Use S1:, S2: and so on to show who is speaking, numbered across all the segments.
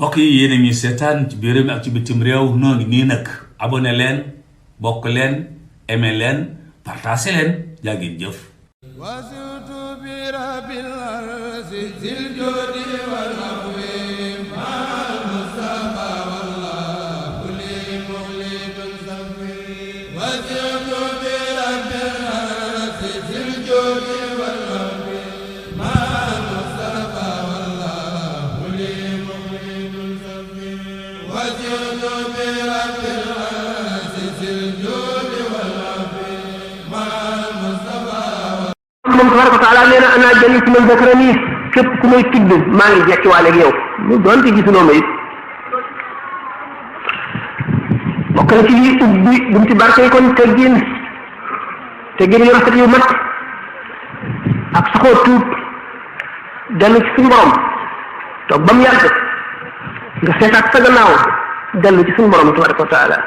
S1: mbokk yi yéen a ngi seetaan ci biir réew mi ak ci bitim réew noo ngi nii nag abonné leen bokk leen aimé leen partagé leen jaa ngeen jëf
S2: moom tabaraka wa taala nee na ana jëli ci man zakarani képp ku may tudd maa ngi jekki waale ak yow lu doon ci gisuloo ma it bokk na ci lii ubbi dum ci barke kon teggin yu rafet yu mat ak saxoo tuub dellu ci suñu borom toog ba mu yàgg nga seetaat sa gannaaw dellu ci suñu borom tabaraka wa taala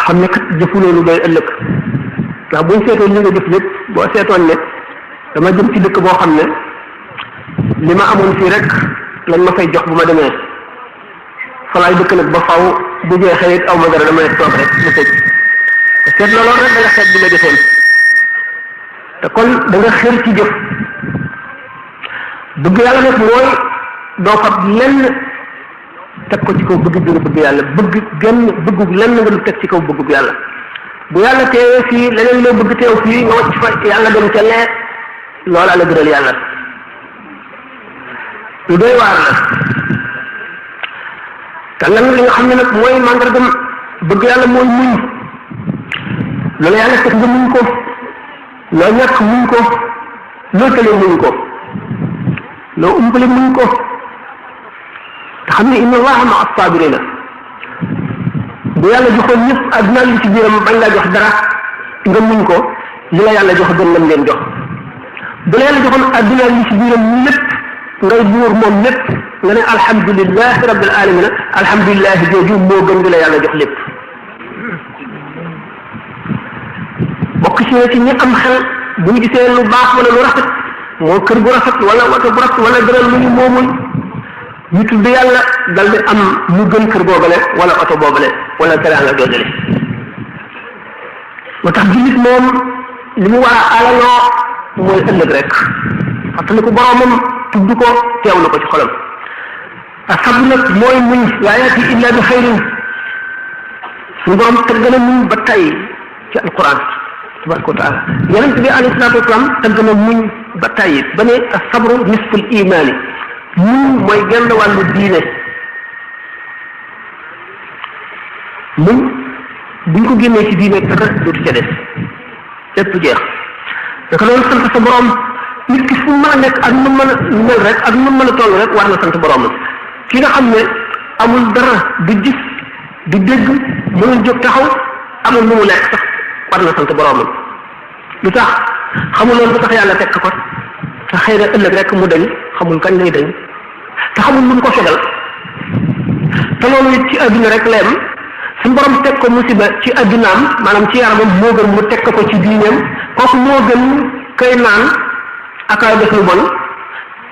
S2: xam ne kat jëfuloo lu doy ëllëg ndax buñ seetoon li nga jëf lépp boo seetoon ne dama jëm ci dëkk boo xam ne li ma amoon fii rek lañ ma fay jox bu ma demee fa laay dëkk nag ba faw bu jeexee it aw ma dara damay toog rek mu tëj te seet loolu rek da nga seet bi nga jëfoon te kon da nga xër ci jëf bëgg yàlla nag mooy doo fab lenn teg ko ci kaw bëgg bi nga bëgg yàlla bëggu lenn nga du teg ci kaw bëggu yàlla bu yàlla teewee fii leneen loo bëgg teew fii nga wacc fa yàlla dem ca lee loola la gënal yàlla lu doy waar la te lan li nga xam ne nag mooy màndargam bëgg yàlla mooy muñ loolu yàlla teg nga muñ ko loo ñàkk muñ ko loo tële muñ ko loo umpale muñ ko te xam ne inna allaha ma as-sabirina bu yàlla joxoon ñëpp àdduna li ci biiram bañ laa jox dara nga muñ ko li la yàlla jox gën lam leen jox bu la yàlla joxoon àdduna li ci biiram lépp ngay buur moom lépp nga ne alhamdulilahi rabbil alamina alhamdulilahi jooju moo gën li la yàlla jox lépp bokk ci ne ci ñi am xel bu ñu gisee lu baax wala lu rafet moo kër gu rafet wala oto bu rafet wala dara lu ñu moomul ñu tudd yàlla dal di am lu gën kër boobale wala oto boobale wala teraanga joojale moo tax jullit moom li mu war a alaloo mooy ëllëg rek fàttaliku boromam tudd ko teewlu ko ci xolam asabru nag mooy muñ laa yaati illa bi xayrin suñu borom tëgg na muñ ba tey ci alquran tabaraka wa taala yonent bi alayhi salaatu wasalaam tëgg na muñ ba tey ba ne asabru nisful imaani muñ mooy genn wàllu diine muñ buñ ko génnee ci diine dara dootu ca des lépp jeex naka loolu sant sa borom nit ki fu mën a nekk ak nu mën a mel rek ak nu mën a toll rek war na sant borom ki nga xam ne amul dara du gis du dégg mënul jóg taxaw amul lu mu lekk sax war na sant borom lu tax xamul loolu ba tax yàlla teg ko te xëy na ëllëg rek mu dañ xamul kañ lay dañ te xamul lu mu ko fegal te loolu it ci adduna rek leem suñu borom teg ko musiba ci addunaam maanaam ci yaramam moo gën mu teg ko ci diineem kooku moo gën kay naan ak ay def lu bon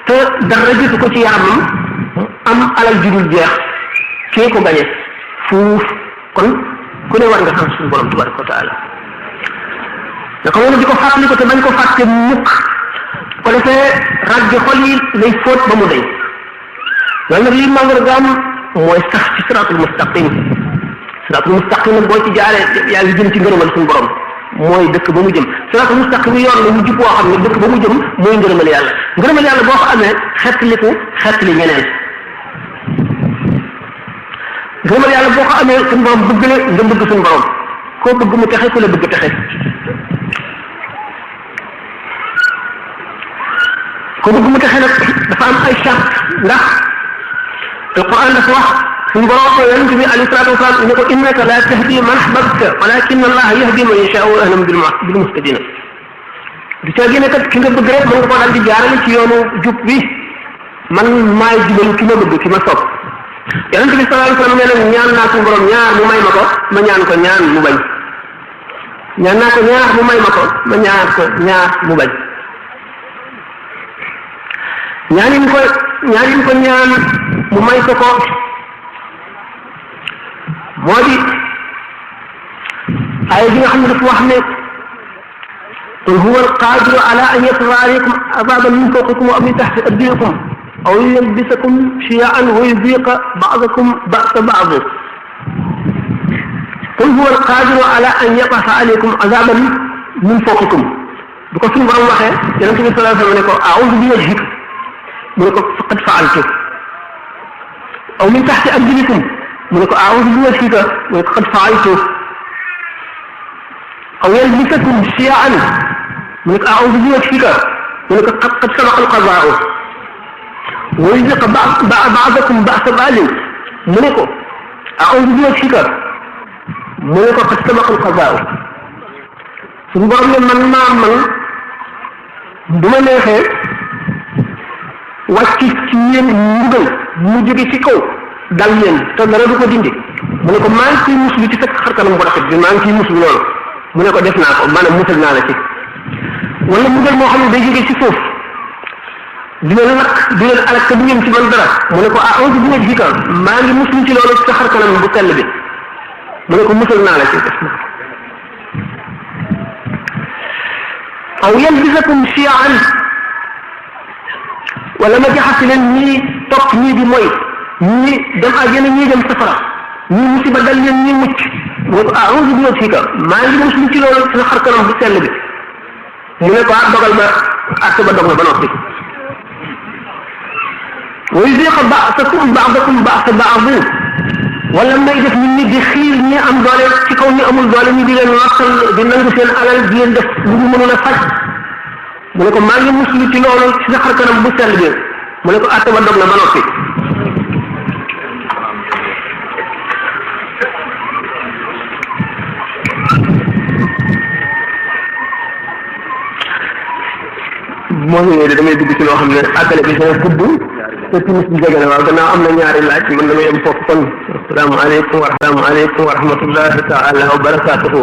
S2: te dara jiitu ko ci yaramam am alal judul jeex kii ko gañe fuuf kon ku ne war nga xam suñu borom tabaraka wa taala naka noonu di ko fàttali ko te bañ ko fàtte mukk ko defee ràgge xol yi lay fóot ba mu dañ loolu nag lii màndargaam mooy sax ci siraatul mustaqim nag boo ci jaaree yaa ngi jëm ci ngërëmal suñu borom mooy dëkk ba mu jëm siraatul mustaqim yoon la mu jub boo xam ne dëkk ba mu jëm mooy ngërëmal yàlla boo ko amee xettali ñeneen ngërëmal yàlla boo ko amee suñu borom bëgg la nga bëgg suñu borom koo bëgg mu texe ku la bëgg texe ko bëgg mu taxe nag dafa am ay charte ndax alquran dafa wax suñu borom ko yonent bi alayhi salaatu wasalaam ne ko innaka la tahdi man ahbabta walakin allah yahdi man yashaa wa ahlam bil muhtadina du caa génne kat ki nga bëgg rek mën nga ko daal di jaarale ci yoonu jub bi man maay jubal ki ma bëgg ki ma sopp yonent bi sallallahu alayhi wasallam nee na ñaan naa suñu borom ñaar mu may ma ko ma ñaan ko ñaan mu bañ ñaan naa ko ñaar mu may ma ko ma ñaan ko ñaar mu bañ ñaanin ko ñaan mu may ko ko moo di ay bi nga xam ne dafa wax ne qul huwa alqadiru ala an yafra alaykum azaban min fawqikum wa min tahti arjulikum aw yalbisakum shiya'an wa yuziqa ba'dakum ba'sa ba'd qul huwa alqadiru ala an yab'atha alaykum azaban min fawqikum bu ko suñu borom waxee yonent bi sallallahu alayhi wa sallam ne ko a'udhu bi wajhika mu ne ko faqad fa'altu aw min tahti arjulikum mu ne ko a'udhu bi wajhika mu ne ko qad fa'altu aw yalbisakum shiya'an mu ne ko a'udhu bi wajhika mu ne ko qad sabaqa al-qada'u wa yuziqa ba'dakum ba'sa ba'd mu ne ko a'udhu bi wajhika mu ne ko qad sabaqa al-qada'u suñu borom ne man du ma neexee wàcc ci yéen mbugal mu jóge ci kaw dal yéen te dara du ko dindi mu ne ko maa ngi ciy muslu ci fekk xarkanam bu rafet bi maa ngi ciy muslu loolu mu ne ko def naa ko maanaam musal naa la ci wala mbugal moo xam ne day jóge ci suuf di leen lakk di leen alak te du ngeen ci man dara mu ne ko a'udhu bi wajhika maa ngi muslu ci loolu ci sa xarkanam bu tell bi mu ne ko musal naa la ci def naa ko aw yalbisakum shiya'an wala ma jaxase leen ñii topp ñii di moy ñii dem àjjana ñii dem safara ñii musiba dal leen ñii mucc mu ne ko a'udhu bi wajhika maa ngi muslu ci loolu ci sa xar kanam bu sell bi mu ne ko dogal ba àtte ba dog na ba noppi wa yuziqa ba'dakum ba'sa ba'd wala may def nit ñi di xiir ñi am doole ci kaw ñi amul doole ñu di leen wattal di nangu seen alal di leen def lu ñu mënul a faj mu ne ko maa ngi muslu ci loolu ci sa xar kanam bu sell bi mu ne ko àtte ba dog na ba noppi moo ngi ñëw damay dugg ci loo xam ne àggale bi dana gudd te timis bi jege na waaw gannaaw am na ñaari laaj mën damay am foofu kon asalaamaaleykum wa rahmatullahi taala wa barakatuhu